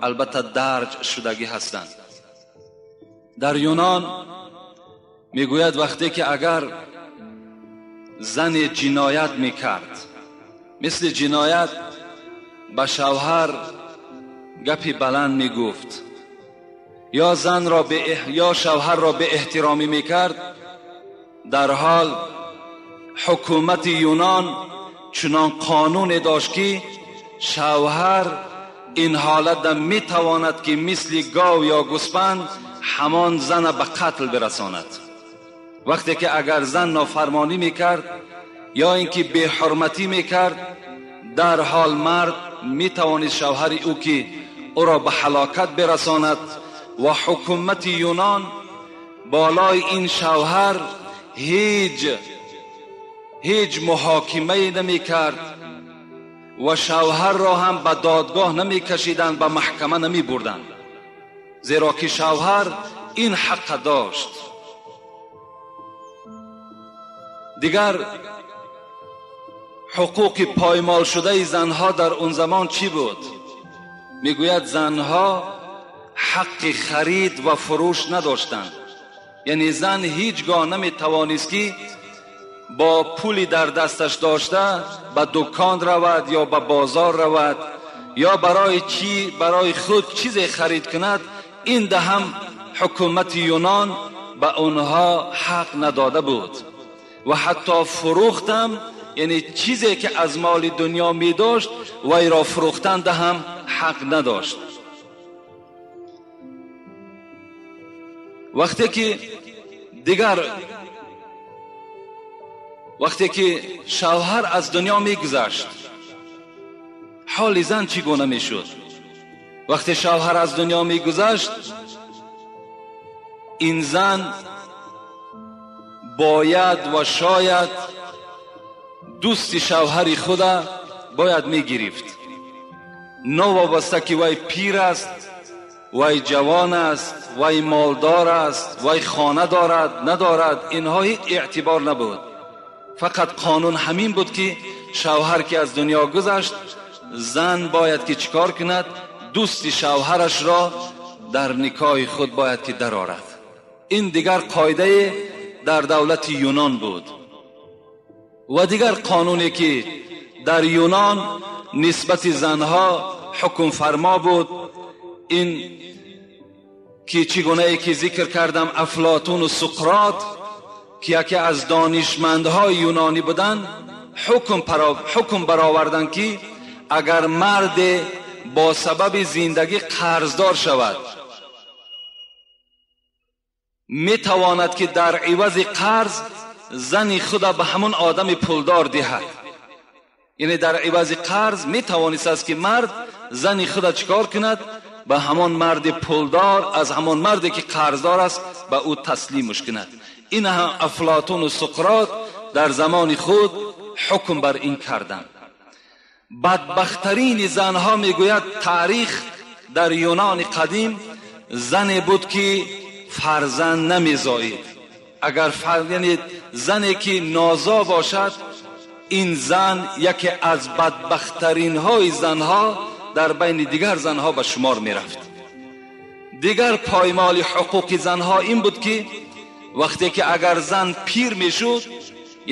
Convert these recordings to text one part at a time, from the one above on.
Албатта дарҷ шудагӣ ҳастанд. Дар Юнон мегӯяд вақте ки агар зане ҷиноят мекард, мисли ҷиноят ба шавҳар гапи баланд мегуфт ё занро ё шавҳарро беэҳтиромӣ мекард, дар ҳол ҳукумати Юнон чунон қонуне дошт ки шавҳар ин ҳолат метавонад ки мисли гов ё гӯсфанд ҳамон зана ба қатл бирасонад. Вақте ки агар зан нофармонӣ мекард ё инки беҳурматӣ мекард, дар ҳол мард метавонист шавҳари ӯ ки ӯро ба ҳалокат бирасонад ва ҳукумати Юнон болои ин шавҳар ҳеҷ муҳокимае намекард ва шавҳарро ҳам ба додгоҳ намекашиданд, ба маҳкама намебурданд, зеро ки шавҳар ин ҳаққа дошт. Дигар ҳуқуқи поймол шудаи занҳо дар он замон чӣ буд? Мегӯяд занҳо ҳаққи харид ва фурӯш надоштанд. Яъне зан ҳеҷ гоҳ наметавонист ки бо пули дар дасташ дошта ба дукон равад ё ба бозор равад ё барои худ чизе харид кунад. Ин даҳам ҳукумати Юнон ба онҳо ҳақ надода буд ва ҳатто фурӯхтам, яъне чизе ки аз моли дунё медошт вайро фурӯхтан даҳам ҳақ надошт. Вақте ки шавҳар аз дунё мегузашт, ҳоли зан чӣ гуна мешуд? Вақте шавҳар аз дунё мегузашт, ин зан бояд ва шояд дӯсти шавҳари худа бояд мегирифт. Новобаста ки вай пир аст, вай ҷавон аст, вай молдор аст, вай хона дорад надорад, инҳо ҳеҷ эътибор набуд. Фақат қонун ҳамин буд ки шавҳар ки аз дунё гузашт, зан бояд ки чикор кунад? Дӯсти шавҳарашро дар никоҳи худ бояд ки дарорад. Ин дигар қоидае дар давлати Юнон буд. Ва дигар қонуне ки дар Юнон нисбати занҳо ҳукмфармо буд, ин ки чӣ гунае ки зикр кардам, Афлотун ва Суқрот ки яке аз донишмандҳои юнонӣ буданд, ҳукм бароварданд ки агар марде бо сабаби зиндагӣ қарздор шавад, метавонад ки дар ивази қарз зани худа ба ҳамон одами пулдор диҳад. Яъне дар ивази қарз метавонист аст ки мард зани худа чикор кунад? Ба ҳамон марди пулдор, аз ҳамон марде ки қарздор аст, ба ӯ таслимаш кунад. Ин ҳам Афлотун ва Суқрот дар замони худ ҳукм бар ин карданд. Бадбахттарини занҳо, мегӯяд таърих, дар Юнони қадим зане буд ки фарзанд намезоид. Агар яъне зане ки нозо бошад, ин зан яке аз бадбахттаринҳои занҳо дар байни дигар занҳо ба шумор мерафт. Дигар поймоли ҳуқуқи занҳо ин буд ки вақте ки агар зан пир мешуд,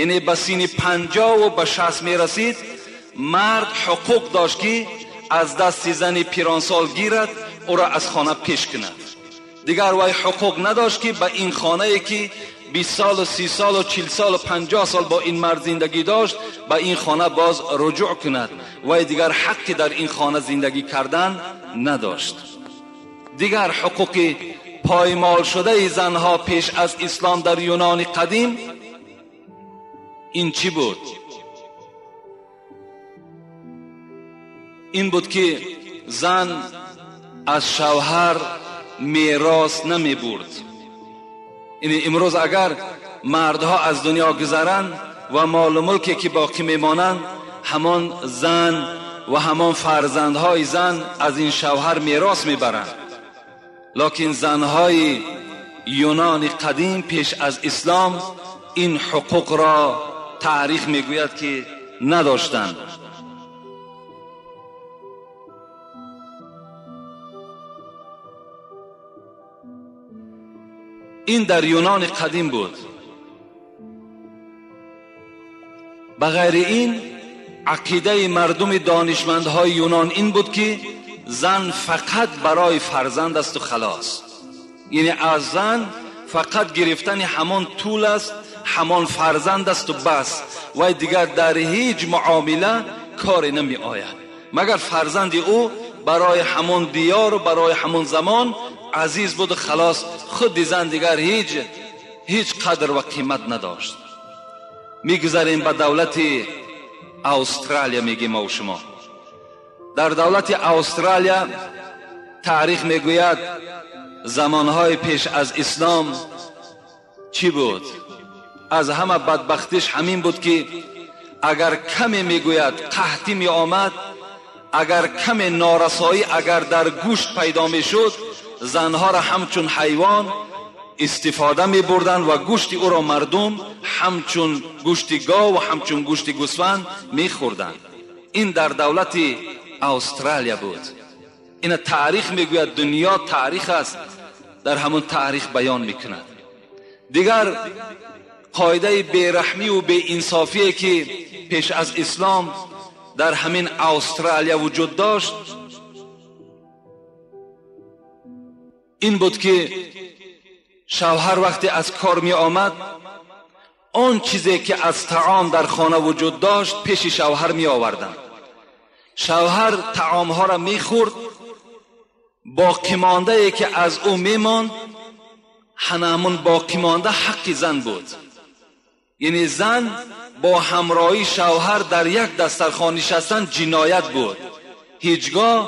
яъне ба синни 50 ва ба 60 мерасид, мард ҳуқуқ дошт ки аз дасти зани пиронсол гирад, ӯро аз хона пеш кунад. Дигар вай ҳуқуқ надошт ки ба ин хонае ки 20 сол ва 30 сол ва 40 сол ва 50 сол бо ин мард зиндагӣ дошт, ба ин хона боз руҷӯъ кунад. Вай дигар ҳаққи дар ин хона зиндагӣ кардан надошт. Дигар ҳуқуқи поймол шудаи занҳо пеш аз ислом дар Юнони қадим ин чӣ буд? Ин буд ки зан аз шавҳар мерос намебурд. Яъне имрӯз агар мардҳо аз дунё гузаранд ва молу мулке ки боқӣ мемонанд, ҳамон зан ва ҳамон фарзандҳои зан аз ин шавҳар мерос мебаранд. Локин занҳои Юнони қадим пеш аз ислом ин ҳуқуқро таърих мегӯяд ки надоштанд. Ин дар Юнони қадим буд. Ба ғайри ин ақидаи мардуми донишмандҳои Юнон ин буд ки зан фақат барои фарзанд аст ва халос. Яъне аз зан фақат гирифтани ҳамон тул аст, ҳамон фарзанд аст ва бас, вай дигар дар ҳеҷ муомила коре намеояд, магар фарзанди ӯ барои ҳамон диёр ва барои ҳамон замон азиз буд ва халос. Худи зан дигар ҳеҷ қадр ва қимат надошт. Мегузарем ба давлати Австралия, мегӯем мо шумо. Дар давлати Австралия таърих мегӯяд замонҳои пеш аз ислом чӣ буд? Аз ҳама бадбахтиш ҳамин буд ки агар каме мегӯяд қаҳтӣ меомад, агар каме норасоӣ агар дар гӯшт пайдо мешуд, занҳоро ҳамчун ҳайвон истифода мебурданд ва гӯшти ӯро мардум ҳамчун гӯшти гов ва ҳамчун гӯшти гӯсфанд мехӯрданд. Ин дар давлати Австралия буд. Ина таърих мегӯяд, дунё таърих аст, дар ҳамон таърих баён мекунад. Дигар қоидаи бераҳмӣ ва беинсофие ки пеш аз ислом дар ҳамин Австралия вуҷуд дошт ин буд ки шавҳар вақте аз кор меомад, он чизе ки аз таом дар хона вуҷуд дошт пеши шавҳар меоварданд. Шавҳар таомҳоро мехӯрд, боқимондае ки аз ӯ мемонд ҳамон боқимонда ҳаққи зан буд. Яъне зан бо ҳамроҳии шавҳар дар як дастархон нишастан ҷиноят буд. Ҳеҷгоҳ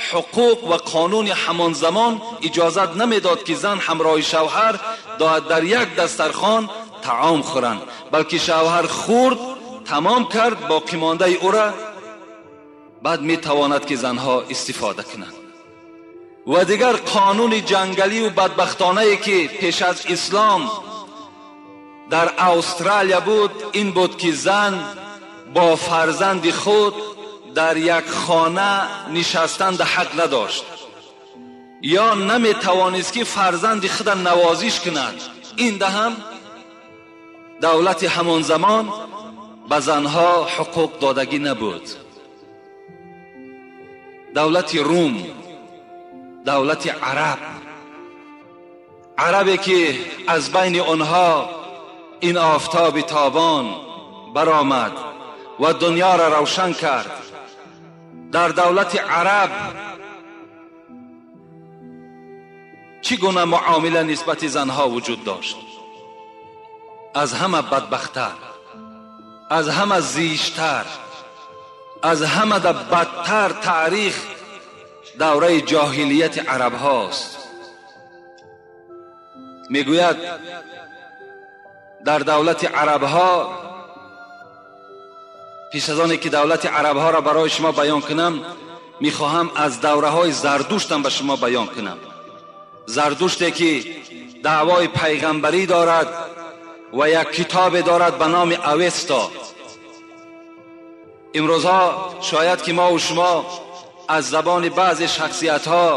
ҳуқуқ ва қонуни ҳамон замон иҷозат намедод ки зан ҳамроҳи шавҳар дар як дастархон таом хӯранд, балки шавҳар хӯрд, тамом кард, боқимондаи ӯра баъд метавонад ки занҳо истифода кунанд. Ва дигар қонуни ҷангалӣ ва бадбахтонае ки пеш аз ислом дар Австралия буд ин буд ки зан бо фарзанди худ дар як хона нишастан ҳақ надошт ё наметавонист ки фарзанди худро навозиш кунад. Ин даҳам давлати ҳамон замон ба занҳо ҳуқуқ додагӣ набуд. Давлати Рум, давлати араб, арабе ки аз байни онҳо ин офтоби тобон баромад ва дунёро равшан кард, дар давлати араб чӣ гуна муомила нисбати занҳо вуҷуд дошт? Аз ҳама бадбахттар, аз ҳама зиштар, аз ҳама бадтар таърих давраи ҷоҳилияти арабҳост. Мегӯяд дар давлати арабҳо, пеш аз оне ки давлати арабҳоро барои шумо баён кунам, мехоҳам аз давраҳои Зардуштам ба шумо баён кунам. Зардуште ки даъвои пайғамбарӣ дорад ва як китобе дорад ба номи Авеста. Имрӯзҳо шояд ки мо ва шумо аз забони баъзе шахсиятҳо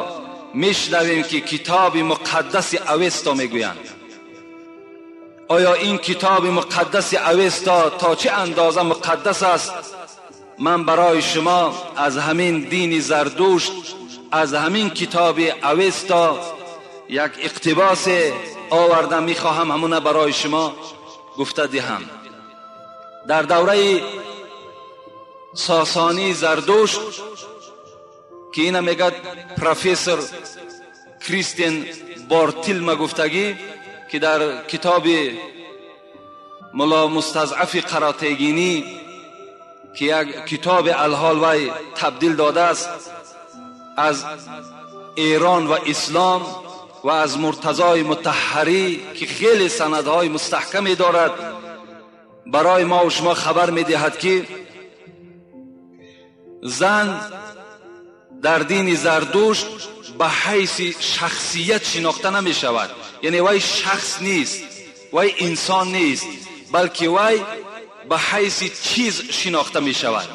мешнавем ки китоби муқаддаси Авеста мегӯянд. Оё ин китоби муқаддаси Авеста то чӣ андоза муқаддас аст? Ман барои шумо аз ҳамин дини Зардушт, аз ҳамин китоби Авеста як иқтибос овардам, мехоҳам ҳамона барои шумо гуфта диҳам. Дар давраи Сосонӣ Зардушт ки ина мегӯяд профессор Кристиан Бартилма гуфтагӣ ки дар китоби Мулло Мустазъафи Қаротегинӣ ки як китоби алҳол вай табдил додааст аз Эрон ва ислом ва аз Муртазои Мутаҳҳарӣ ки хеле санадҳои мустаҳкаме дорад, барои мо ва шумо хабар медиҳад ки зан дар дини Зардушт ба ҳайси шахсият шинохта намешавад. Яъне вай шахс нест, вай инсон нест, балки вай به حیث چیز شناخته می شود.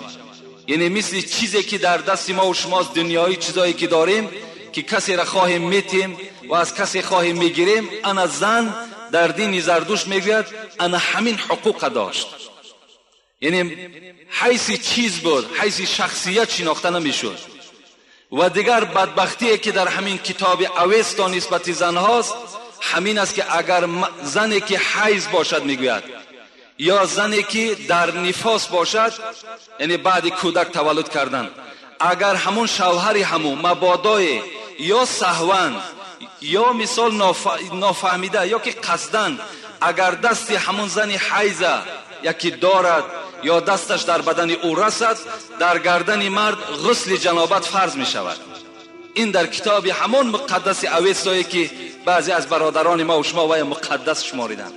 یعنی مثل چیزی که در دست ما و شماست، دنیایی چیزایی که داریم که کسی را خواهیم میتیم و از کسی خواهیم میگیریم، انا زن در دین زردشت میگوید انا همین حقوق داشت. یعنی حیث چیز بود، حیث شخصیت شناخته نمیشد. و دیگر بدبختی که در همین کتاب اوستا نسبت زن هاست همین است که اگر زنی که حیض باشد میگوید یا زنی که در نفاس باشد، یعنی بعد کودک تولد کردن، اگر همون شوهر همون مبادای یا سهون یا مثال نافهمیده یا که قصدن اگر دست همون زن حیض یکی دارد یا دستش در بدن او رسد، در گردن مرد غسل جنابت فرض می شود. این در کتاب همون مقدس اوستایی که بعضی از برادران ما و شما وی مقدس شماریدند.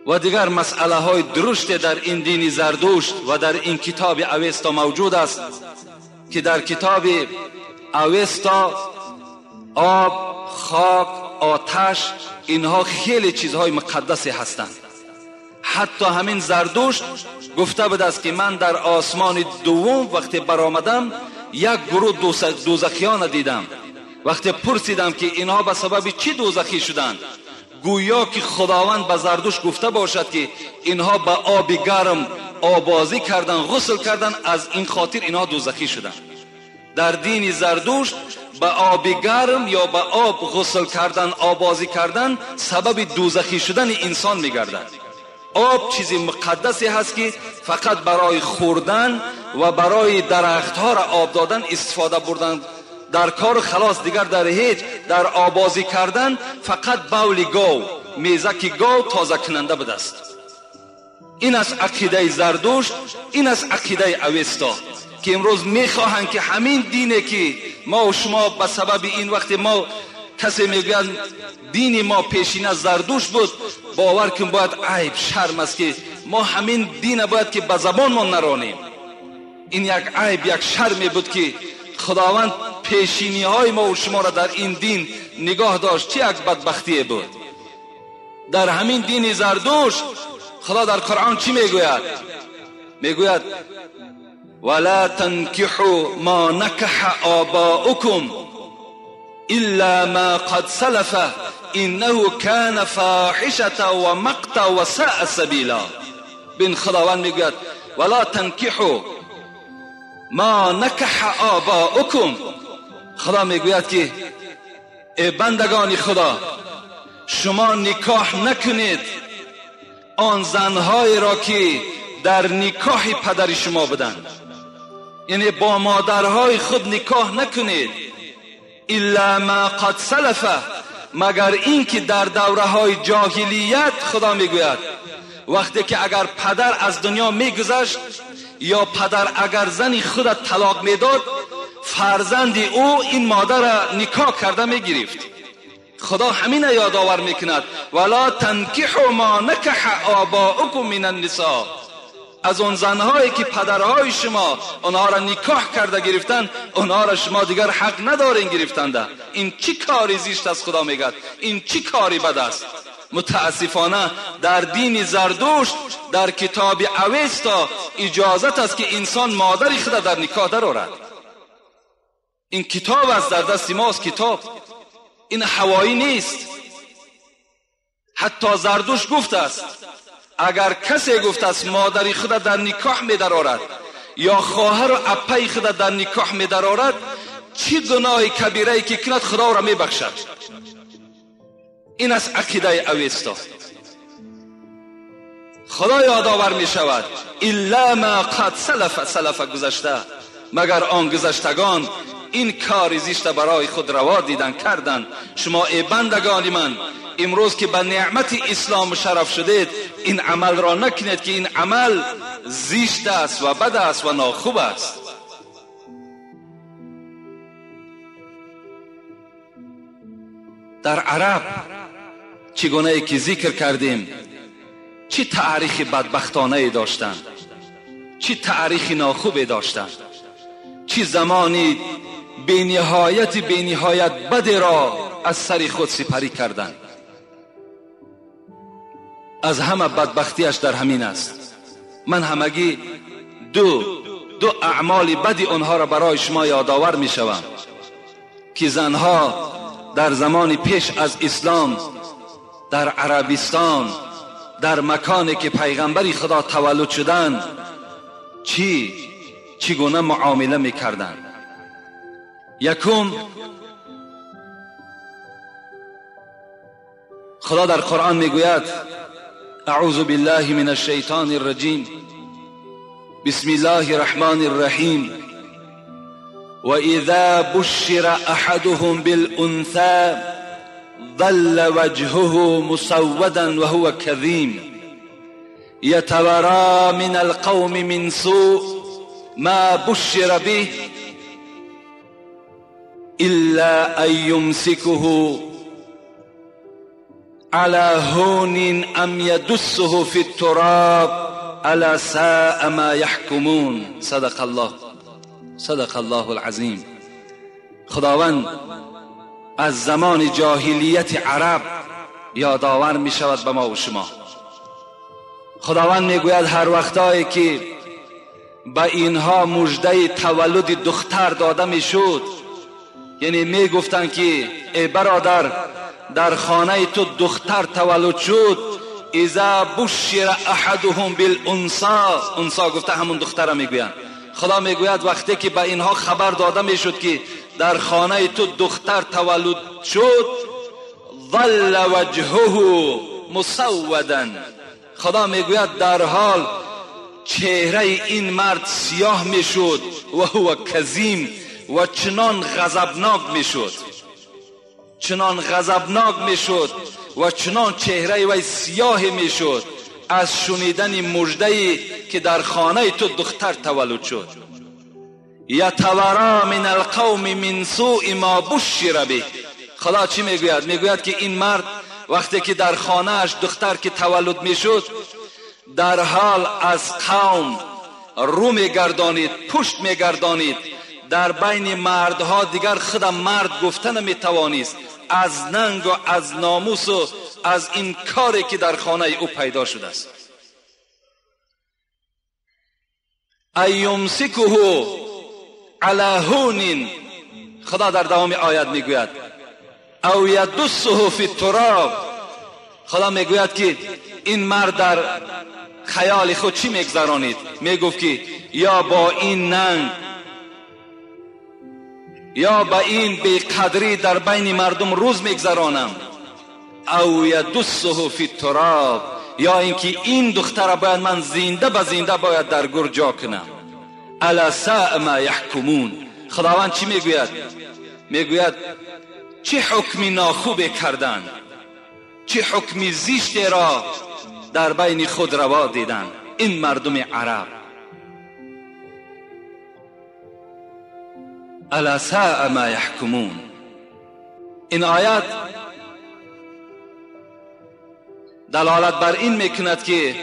و دیگر مسئله های درشت در این دین زردشت و در این کتاب اوستا موجود است که در کتاب اوستا آب، خاک، آتش، اینها خیلی چیزهای مقدسی هستند. حتی همین زردشت گفته بود است که من در آسمان دوم وقتی برآمدم یک گروه دوزخیان دیدم. وقتی پرسیدم که اینها به سبب چی دوزخی شدند، گویا که خداوند به زردشت گفته باشد که اینها به آب گرم آبازی کردن، غسل کردن، از این خاطر اینها دوزخی شدند. در دین زردشت به آب گرم یا به آب غسل کردن، آبازی کردن سبب دوزخی شدن انسان میگردد. آب چیزی مقدسی هست که فقط برای خوردن و برای درختها را آب دادن استفاده بردن در کار خلاص، دیگر در هیچ. در آبازی کردن فقط بول گاو، میزک گاو تازه کننده بوده است. این از عقیده زردشت، این از عقیده اوستا که امروز میخواهند که همین دینه که ما و شما به سبب این وقت ما کسی میگوید دین ما پیشینه زردشت بود، باور کن باید عیب شرم است که ما همین دین باید که به زبان ما نرانیم. این یک عیب، یک شرمی بود که خداوند پیشینی های ما و شما را در این دین نگاه داشت. چه یک بدبختی بود. در همین دین زردشت خدا در قرآن چی میگوید؟ میگوید ولا تنكحوا ما نكح آباؤكم إلا ما قد سلف إنه كان فاحشة ومقتا وساء سبيلا. بین خداوند میگوید ولا تنكحوا ما نکح آباؤكم. خدا میگوید که ای بندگان خدا، شما نکاح نکنید آن زنهای را که در نکاح پدر شما بودند، یعنی با مادرهای خود نکاح نکنید. الا ما قد سلف، مگر اینکه در دوره های جاهلیت خدا میگوید وقتی که اگر پدر از دنیا میگذشت یا پدر اگر زنی خود طلاق میداد، فرزند او این مادر را نکاح کرده میگرفت. خدا همین یادآور میکند ولا تنکحوا ما نکح آباؤکم من النساء. از اون زنهایی که پدرهای شما آنها را نکاح کرده گرفتن، آنها را شما دیگر حق ندارین گرفتنده. این چی کاری زشت است؟ خدا میگد این چی کاری بد است. متاسفانه در دین زردشت در کتاب اوستا اجازت است که انسان مادر خود در نکاح درآورد. این کتاب است، در دست ماست کتاب، این هوایی نیست. حتی زردشت گفت است اگر کسی گفت است مادری خود در نکاح می درآورد یا خواهر و اپای خود در نکاح می درآورد، چی گناه کبیره که کند خدا را می بخشد. این از عقیده اوستا. خدا یادآور می شود الا ما قد سلف، سلف گذشته، مگر آن گذشتگان این کار زشت برای خود روا دیدن کردن. شما ای بندگان من، امروز که به نعمت اسلام شرف شدید، این عمل را نکنید که این عمل زشت است و بد است و ناخوب است. در عرب چگونه که ذکر کردیم چه تاریخ بدبختانه داشتند، چه تاریخ ناخوبی داشتند، چه زمانی بی نهایت بد را از سر خود سپری کردند. از همه بدبختیش در همین است. من همگی دو اعمال بدی آنها را برای شما یادآور می شوم که زنها در زمان پیش از اسلام در عربستان، در مکانی که پیغمبری خدا تولد شدند، چگونه معامله میکردند. یکم، خدا در قرآن میگوید: اعوذ بالله من الشیطان الرجیم، بسم الله الرحمن الرحیم، و اذا بشر احدهم بالانثى ظل وجهه مسودا وهو كظيم يتوارى من القوم من سوء ما بشر به إلا أن يمسكه على هون أم يدسه في التراب ألا ساء ما يحكمون. صدق الله، صدق الله العظیم. خداوند از زمان جاهلیت عرب یادآور می شود به ما و شما. خداوند می گوید هر وقتایی که به اینها مژده تولد دختر داده می شد، یعنی می گفتند که ای برادر، در خانه تو دختر تولد شد، اذا بشر احدهم بالانثى، انثی گفته همون دختر می گویند. خدا می گوید وقتی که به اینها خبر داده می شد که در خانه تو دختر تولد شد، ظل وجهه مسودا، خدا میگوید در حال چهره این مرد سیاه میشد و هو کظیم، و چنان غضبناک میشد، چنان غضبناک میشد و چنان چهره وی سیاه میشد از شنیدن مژده‌ای که در خانه تو دختر تولد شد. یتورا من القوم من سوء ما بشر به. خدا چی میگوید؟ میگوید که این مرد وقتی که در خانهش دختر که تولد میشد، در حال از قوم رو میگردانید، پشت میگردانید، در بین مردها دیگر خود مرد گفته نمیتوانست، از ننگ و از ناموس و از این کاری که در خانه او پیدا شده است. ایمسکه علی هون، خدا در دوام آیت میگوید او یدسه فی التراب. خدا میگوید که این مرد در خیال خود چی میگذرانید؟ میگفت که یا با این ننگ یا با این بیقدری در بین مردم روز میگذرانم، او یدسه فی التراب، یا اینکه این دختر باید من زنده به زنده باید در گور جا کنم. الا ساء ما یحکمون. خداوند چی میگوید؟ میگوید چه حکمی ناخوب کردن، چه حکمی زشت را در بین خود روا دیدن این مردم عرب. الا ساء ما یحکمون. این آیت دلالت بر این میکند که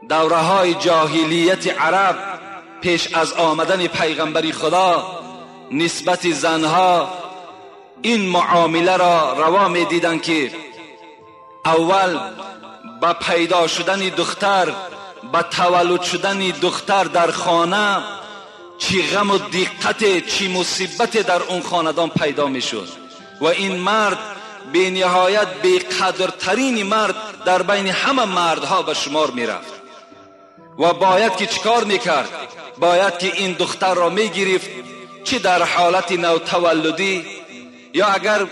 دوره های جاهلیت عرب پیش از آمدن پیغمبری خدا نسبت زنها این معامله را روا می دیدن که اول با پیدا شدن دختر، با تولد شدن دختر در خانه چی غم و دقت، چی مصیبت در اون خاندان پیدا می شد و این مرد بی نهایت بی قدرترین مرد در بین همه مردها به شمار می رفت و باید که چیکار می کرد؟ باید که این دختر را می گرفت، چی در حالت نوتولدی یا اگر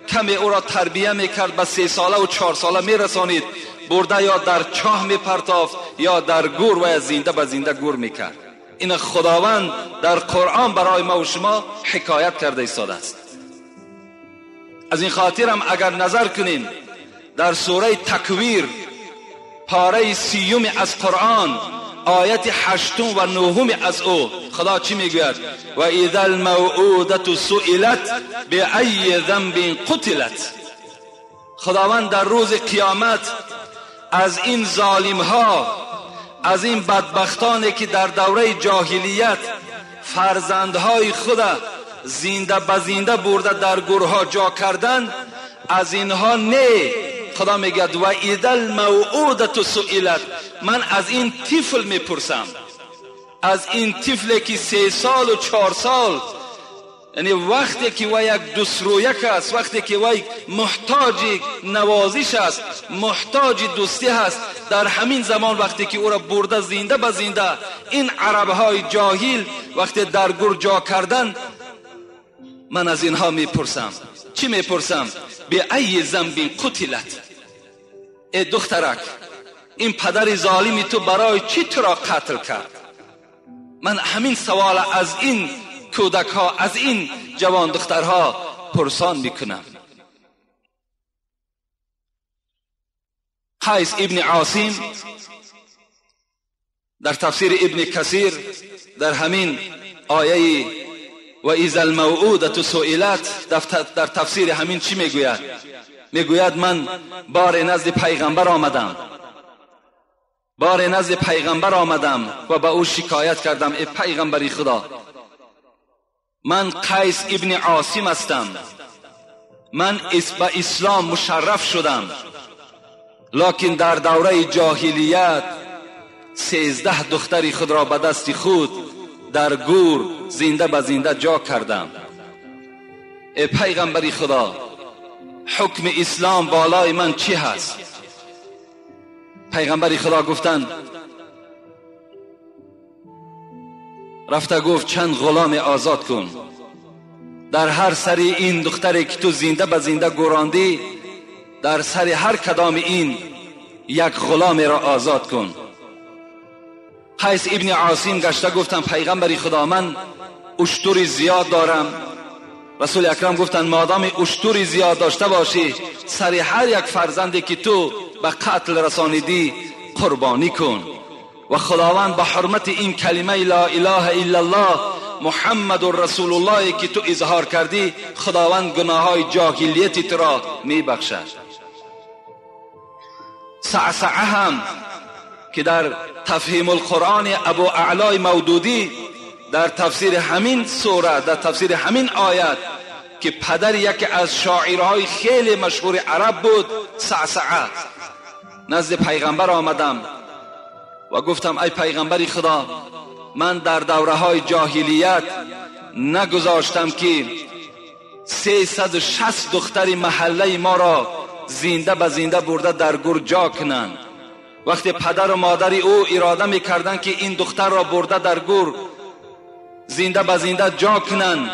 کمی او را تربیه میکرد به 3 ساله و 4 ساله میرسانید، برده یا در چاه میپرتافت یا در گور و زنده به زنده گور میکرد. این خداوند در قرآن برای ما و شما حکایت کرده ایستاده است. از این خاطر هم اگر نظر کنیم در سوره تکویر پاره 30 از قرآن آیت 8 و 9 از او خدا چی میگوید؟ و اذا الموءودة سئلت بأی ذنب قتلت. خداوند در روز قیامت از این ظالم ها، از این بدبختانی که در دوره جاهلیت فرزندهای خود زنده به زنده برده در گورها جا کردن، از اینها نه خدا میگه و اذا الموءودة سئلت. من از این طفل میپرسم، از این طفلی که 3 سال و 4 سال، یعنی وقتی که وی یک دوسترویک است، وقتی که وی محتاج نوازش است، محتاج دوستی هست، در همین زمان وقتی که او را برده زنده به زنده این عربهای جاهل وقتی در گور جا کردن، من از اینها میپرسم. چی میپرسم؟ به ای ذنب قتلت. ای دخترک، این پدر ظالمی تو برای چی تو را قتل کرد؟ من همین سوال از این کودک ها، از این جوان دخترها پرسان میکنم. قیس ابن عاصم در تفسیر ابن کثیر در همین آیه و اذا الموءودة سئلت در تفسیر همین چی میگوید؟ میگوید من بار نزد پیغمبر آمدم، بار نزد پیغمبر آمدم و به او شکایت کردم، ای پیغمبری خدا، من قیس ابن عاصم هستم، من به اسلام مشرف شدم، لکن در دوره جاهلیت 13 دختری خود را به دست خود در گور زنده به زنده جا کردم. ای پیغمبری خدا، حکم اسلام بالای من چی هست؟ پیغمبری خدا گفتند، رفته گفت چند غلام آزاد کن، در هر سری این دختری که تو زنده به زنده گوراندی، در سر هر کدام این یک غلام را آزاد کن. قیس ابن عاصم گشته گفتم پیغمبری خدا، من اشتری زیاد دارم. رسول اکرم گفتند مادام اشتری زیاد داشته باشی، سر هر یک فرزندی که تو به قتل رسانیدی قربانی کن. و خداوند به حرمت این کلمه لا اله الا الله محمد رسول الله که تو اظهار کردی، خداوند گناههای جاهلیت تو را میبخشد. صعصعه هم که در تفهیم القرآن ابو اعلای مودودی در تفسیر همین سوره، در تفسیر همین آیت که پدر یکی از شاعرهای خیلی مشهور عرب بود، صعصعه، نزد پیغمبر آمدم و گفتم ای پیغمبر خدا، من در دوره های جاهلیت نگذاشتم که 360 دختر محله ما را زنده به زنده برده در گور جا کنند. وقتی پدر و مادر او اراده میکردند که این دختر را برده در گور زنده به زنده جا کنند،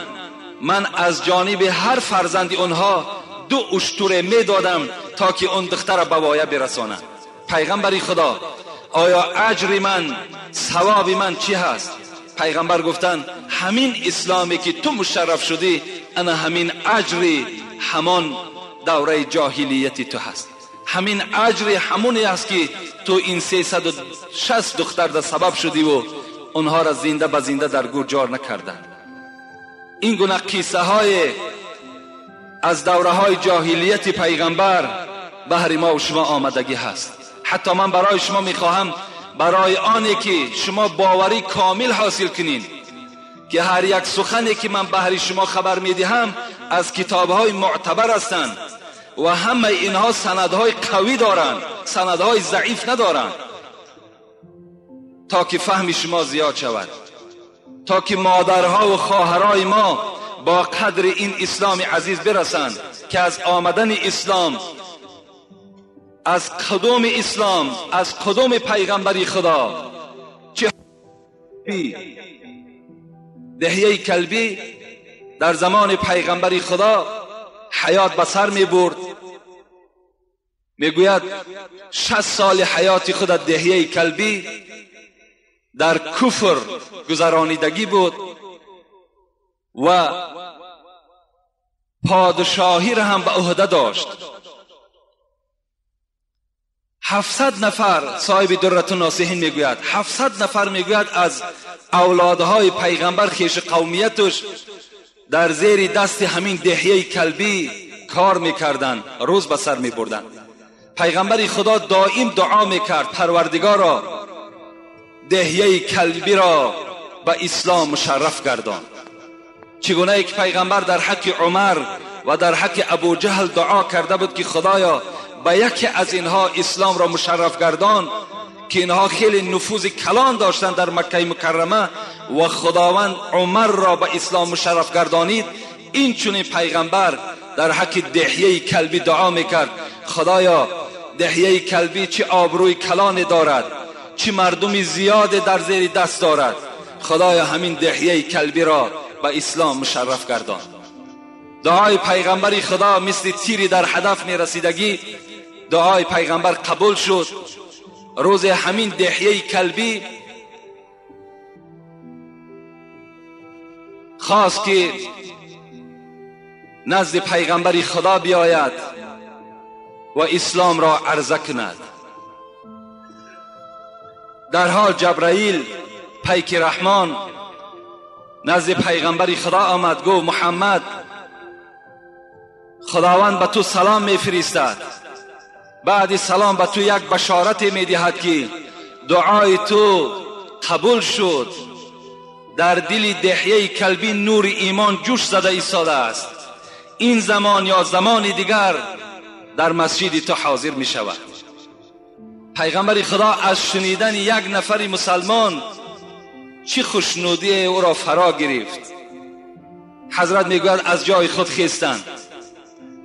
من از جانب هر فرزند آنها 2 اشتر میدادم تا که اون دختر را به وایه برسانند. پیغمبر خدا، آیا اجر من، ثواب من چی هست؟ پیغمبر گفتن همین اسلامی که تو مشرف شدی، انا همین اجری همان دوره جاهلیت تو هست، همین اجر همونی هست که تو این 360 دختر در سبب شدی و آنها را زنده به زنده در گور جار نکردند. این گونه قصه های از دوره های جاهلیت پیغمبر بهر ما و شما آمدگی هست. حتی من برای شما میخواهم، برای آنی که شما باوری کامل حاصل کنین که هر یک سخنی که من بهر شما خبر میدهم از کتابهای معتبر هستند و همه اینها سندهای قوی دارند، سندهای ضعیف ندارند، تا که فهم شما زیاد شود، تا که مادرها و خواهرای ما با قدر این اسلام عزیز برسند که از آمدن اسلام، از قدوم اسلام، از قدوم پیغمبری خدا، چه دهیه کلبی در زمان پیغمبری خدا حیات به سر می برد. میگوید 60 سال حیات خود دهیه کلبی در کفر گذرانیدگی بود و پادشاهی را هم به عهده داشت. 700 نفر، صاحب درة الناصحین میگوید 700 نفر میگوید از اولادهای پیغمبر خیش قومیتش در زیر دست همین دهیه کلبی کار میکردند، روز به سر میبردند. پیغمبر خدا دائم دعا میکرد پروردگارا دهیه کلبی را به اسلام مشرف گردان. چگونه یک پیغمبر در حق عمر و در حق ابو جهل دعا کرده بود که خدایا به یکی از اینها اسلام را مشرف گردان که اینها خیلی نفوذ کلان داشتند در مکه مکرمه و خداوند عمر را به اسلام مشرف گردانید. این چنین پیغمبر در حق دحیه کلبی دعا میکرد: خدایا دحیه کلبی چه آبروی کلان دارد، چه مردم زیاد در زیر دست دارد، خدایا همین دحیه کلبی را به اسلام مشرف گردان. دعای پیغمبر خدا مثل تیری در هدف میرسیدگی، دعای پیغمبر قبول شد. روز همین دحیه کلبی خواست که نزد پیغمبر خدا بیاید و اسلام را عرضه کند. در حال جبرائیل پیک رحمان نزد پیغمبر خدا آمد، گفت محمد خداوند به تو سلام میفرستد، بعد سلام به تو یک بشارت میدهد که دعای تو قبول شد. در دل دحیه کلبی نور ایمان جوش زده ایستاده است. این زمان یا زمان دیگر در مسجد تو حاضر می شود. پیغمبر خدا از شنیدن یک نفر مسلمان چه خوشنودی او را فرا گرفت. حضرت میگوید از جای خود خیستند،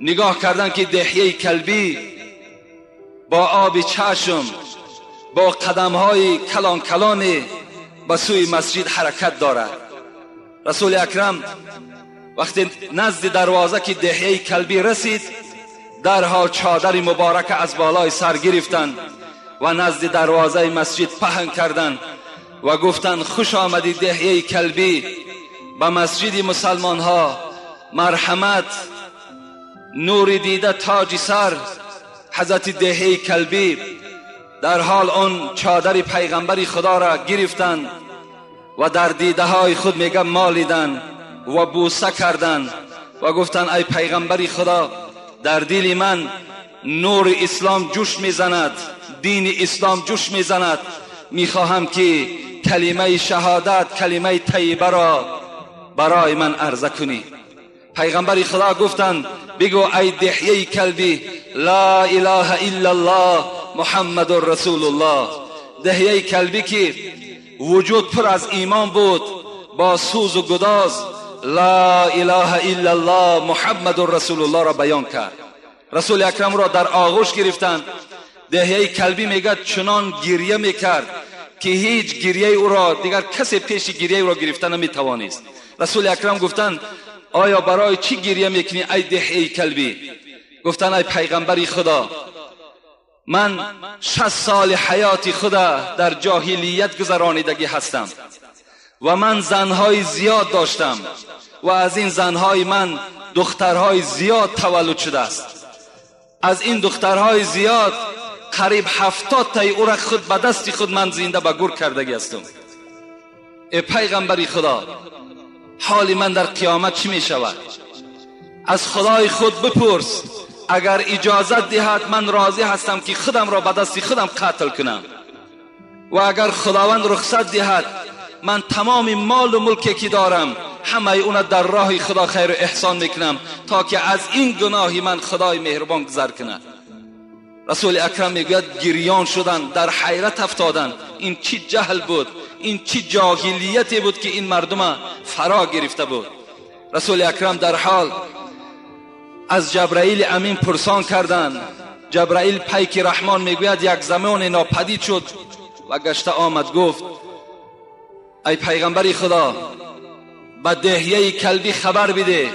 نگاه کردند که دحیه کلبی با آب چشم، با قدمهای کلان کلان به سوی مسجد حرکت دارد. رسول اکرم وقتی نزد دروازه که دحیه کلبی رسید، درحال چادر مبارک از بالای سر گرفتند و نزد دروازه مسجد پهن کردند و گفتند خوش آمدی دحیه کلبی به مسجد مسلمان ها، مرحمت، نور دیده تاج سر. حضرت دحیه کلبی در حال آن چادر پیغمبر خدا را گرفتند و در دیده های خود میگه مالیدند و بوسه کردند و گفتند ای پیغمبر خدا، در دل من نور اسلام جوش میزند، دین اسلام جوش میزند، میخواهم که کلمه شهادت، کلمه طیبه را برای من عرضه کنی. پیغمبر خدا گفتند بگو ای دحیه کلبی لا اله الا الله محمد رسول الله. دحیه کلبی که وجود پر از ایمان بود، با سوز و گداز لا اله الا الله محمد رسول الله را بیان کرد. رسول اکرم را در آغوش گرفتند. دحیه کلبی میگه چنان گریه میکرد که هیچ گریه او را دیگر کسی پیش گریه او را گرفته نمیتوانست. رسول اکرم گفتند آیا برای چی گریه میکنی ای دحیه کلبی؟ گفتند ای پیغمبر خدا، من 60 سال حیات خدا در جاهلیت گذرانیدگی هستم و من زنهای زیاد داشتم و از این زنهای من دخترهای زیاد تولد شده است. از این دخترهای زیاد قریب 70 تای او را خود به دست خود من زنده به گور کردگی هستم. ای پیغمبر خدا، حال من در قیامت چی می شود؟ از خدای خود بپرس، اگر اجازت دهد من راضی هستم که خودم را به دست خودم قتل کنم، و اگر خداوند رخصت دهد من تمام مال و ملکی که دارم همه اون در راه خدا خیر و احسان میکنم تا که از این گناهی من خدای مهربان گذر کند. رسول اکرم میگوید گریان شدن، در حیرت افتادن، این چی جهل بود، این چی جاهلیتی بود که این مردم فرا گرفته بود. رسول اکرم در حال از جبرائیل امین پرسان کردند. جبرائیل پیک رحمان میگوید یک زمان ناپدید شد و گشته آمد، گفت ای پیغمبر خدا، به دحیه کلبی خبر بده،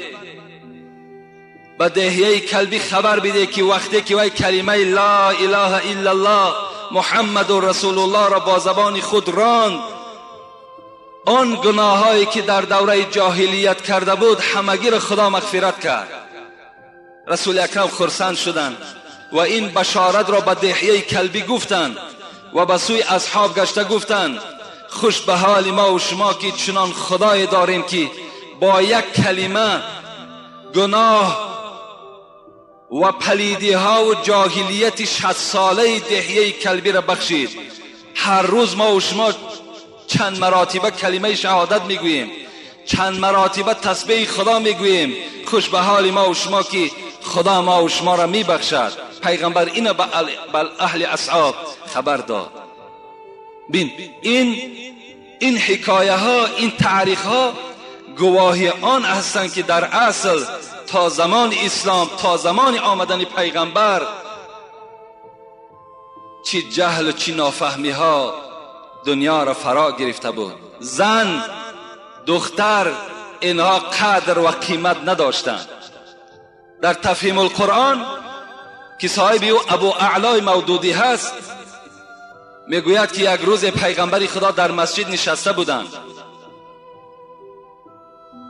به دحیه کلبی خبر بده که وقتی که وی کلمه لا اله الا الله محمد رسول الله را با زبان خود راند، آن گناهایی که در دوره جاهلیت کرده بود همگی را خدا مغفرت کرد. رسول اکرم خرسند شدند و این بشارت را به دحیه کلبی گفتند و به سوی اصحاب گشته گفتند خوش به حال ما و شما که چنان خدای داریم که با یک کلمه گناه و پلیدی ها و جاهلیت 60 ساله دحیه کلبی را بخشید. هر روز ما و شما چند مراتبه کلمه شهادت میگوییم، چند مراتبه تسبیح خدا میگوییم. خوش به حال ما و شما که خدا ما و شما را میبخشد. پیغمبر اینو به اهل اصحاب خبر داد. بین این حکایه ها، این تاریخ ها گواهی آن هستند که در اصل تا زمان اسلام، تا زمان آمدن پیغمبر، چی جهل و چی نافهمی ها دنیا را فرا گرفته بود. زن، دختر، اینها قدر و قیمت نداشتند. در تفهیم القرآن که صاحب او ابو اعلای مودودی هست میگوید که یک روز پیغمبر خدا در مسجد نشسته بودند.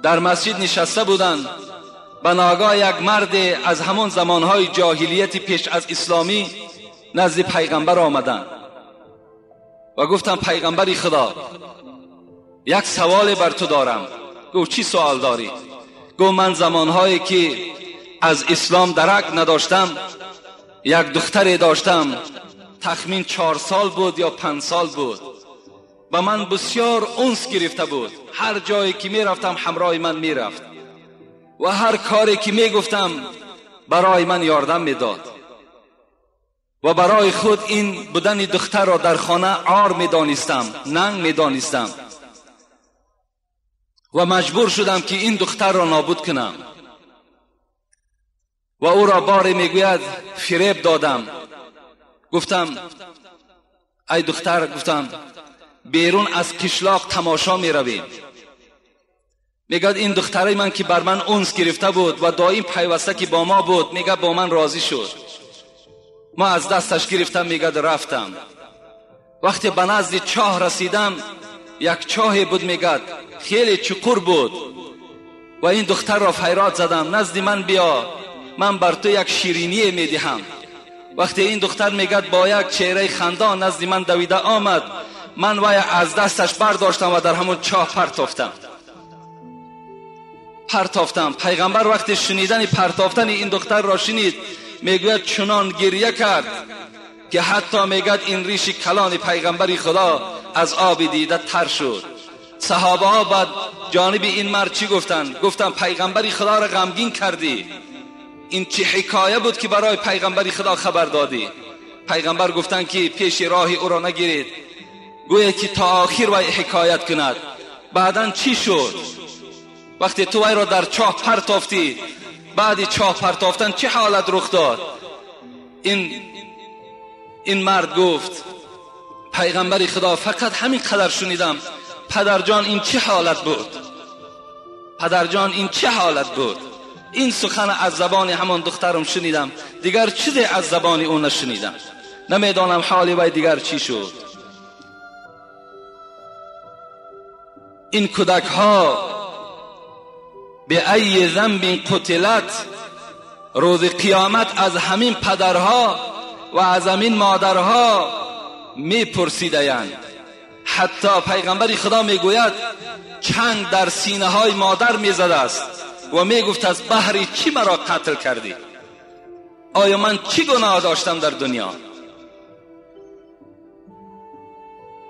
در مسجد نشسته بودند، به ناگاه یک مرد از همان زمانهای جاهلیت پیش از اسلامی نزد پیغمبر آمدند و گفتم پیغمبر خدا یک سوال بر تو دارم. گفت چی سوال داری؟ گفت من زمانهایی که از اسلام درک نداشتم یک دختری داشتم، تخمین 4 سال بود یا 5 سال بود، و من بسیار انس گرفته بود. هر جایی که میرفتم همراه من میرفت و هر کاری که میگفتم برای من یاردم میداد و برای خود این بودن دختر را در خانه عار میدانستم، ننگ میدانستم و مجبور شدم که این دختر را نابود کنم. و او را باری میگوید فریب دادم، گفتم ای دختر، گفتم بیرون از کشلاق تماشا میرویم. میگه این دختره من که بر من انس گرفته بود و دائم پیوسته که با ما بود، میگه با من راضی شد. ما از دستش گرفتم، میگه رفتم. وقتی به نزد چاه رسیدم، یک چاه بود، میگه خیلی چقور بود، و این دختر را فریاد زدم نزد من بیا، من بر تو یک شیرینی میدهم. وقتی این دختر میگه با یک چهره خندان نزد من دویده آمد، من وی از دستش برداشتم و در همون چاه پرتافتم. پیغمبر وقتی شنیدن پرتافتن این دختر را شنید، میگوید چنان گریه کرد که حتی میگد این ریش کلان پیغمبر خدا از آب دیده تر شد. صحابه ها بعد جانب این مرد چی گفتن؟ گفتن پیغمبر خدا را غمگین کردی، این چه حکایه بود که برای پیغمبر خدا خبر دادی؟ پیغمبر گفتن که پیش راه او را نگیرید، گوید که تا آخر وی حکایت کند. بعدا چی شد؟ وقتی تو وی را در چاه پرتافتی، بعد چاه پرتافتن چه حالت رخ داد؟ این مرد گفت پیغمبر خدا فقط همین قدر شنیدم، پدرجان این چه حالت بود؟ پدرجان این چه حالت بود؟ این سخن از زبان همان دخترم شنیدم، دیگر چیزی از زبان او نشنیدم، نمیدانم حالی وی دیگر چی شد. این کودک ها به ای ذنب قتلت، روز قیامت از همین پدرها و از همین مادرها میپرسیدند. حتی پیغمبر خدا میگوید چنگ در سینه های مادر میزده است و میگفت از بهر چی مرا قتل کردی؟ آیا من چی گناه داشتم در دنیا؟